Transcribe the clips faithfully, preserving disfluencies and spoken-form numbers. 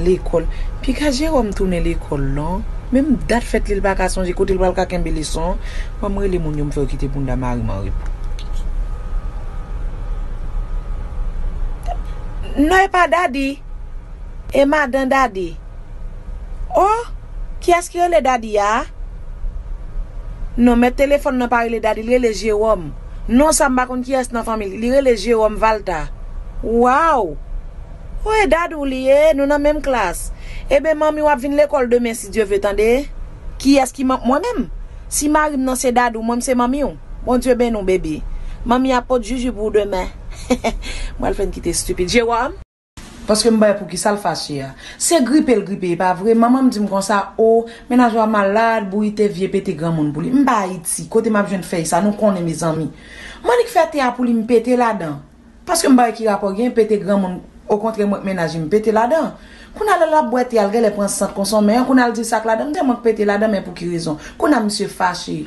Lekòl. Piga Jewòm tounen lekòl non. Menm dat fèt li, li pa ka sonje kote l pral ka kenbe leson. Ban m rele moun yo, m fè yo kite bounda mari m an repo. Non, e pa Dadi. E madan Dadi. Oh, kiyès ki rele Dadi a? Non, mèt telefòn nan pa rele Dadi, li rele Jewòm. Non sa, m pa konn kiyès nan fanmi li. Li rele Jewòm Valta. Waw! Wi, Dadou li ye, nou nan menm klas. Eben, manmi w ap vin lekòl demen, si Dye ve, tande. Kiyès ki man-, mwen menm? Si mari m nan se Dadou, mwen m se manmi w. Bondye beni w, bebe. Manmi ap pot juju pou w demen. Mwen al fè n kite stupid. Jewòm? Paske m bay pou ki sa l fache a. Se gripe l gripe, e pa vre? Manman m di m konsa, o, mennaj ou a malad, bouyite, vye pete granmoun pou li. M pa Ayiti, kote m ap jwenn fèy sa, nou konnen, mezanmi. Mannik fè te a pou li, m pete ladan. Paske m bay ki rapò gen pete granmoun, okontrè mwen k mennaj li, m pete ladan. Kounye a lè l ap bwè te a, l genlè pran sant konsonmen an, kounye a l di l sa k ladan, m di mwen k pete ladan, men pou ki rezon? Kounye a misye fache.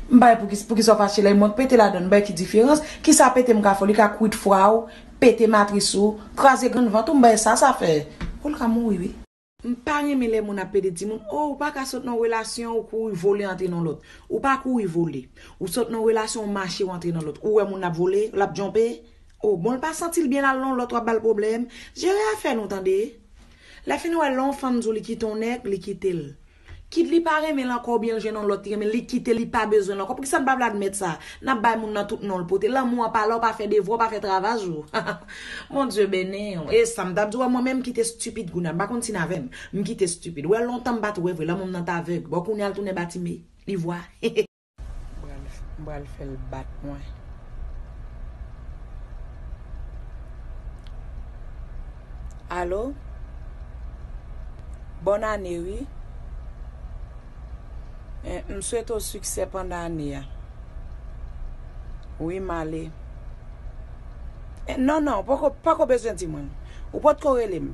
M bay pou ki, pou ki sa w fache la, e mwen k pete ladan, m bay ki diferans? Kisa pete m ka fè w, li ka kwit fwa w, pete matris ou, kraze grenn vant ou, m bay sa sa fè. Ou l ka mouri wi. M pa renmen lè moun ap pede timoun, o, ou pa ka sot nan relasyon, ou kouri vole antre nan lòt. Ou pa kouri vole. Ou sot nan relasyon, ou mache, ou antre nan lòt. Ou wè moun ap vole, l ap djonpe. O, bon, l pa santi l byen, l al nan lòt, w ap ba l pwoblèm. Jere afè nou, tande. Lè fini wè, lè yon fanm di w li kite yon nèg, li kite l. Kit li pa renmen l ankò, oubyen l jwenn yon lòt, li renmen l, li kite l, li pa bezwen l ankò. Poukisa n pa vle admèt sa? N ap bay moun nan tout non l pote. Lanmou an pa la, w pa fè devwa, w pa fè travay ou. Bondye beni w. E sa m t ap di w, mwen menm m kite stupid kounye a. M pa konn si n avè m. M kite stupid. Wè lontan m pa t wè vre, lanmou m nan t avèg. Bon, kounye a l tounen batime. Li vwa. M pral, m pral fè l bat mwen. Alo? Bòn ane wi. Eh, m swete w siksè pandan ane a. Wi, m ale. Eh, non, non, poko, poko bezwen di mwen. Ou potko rele m.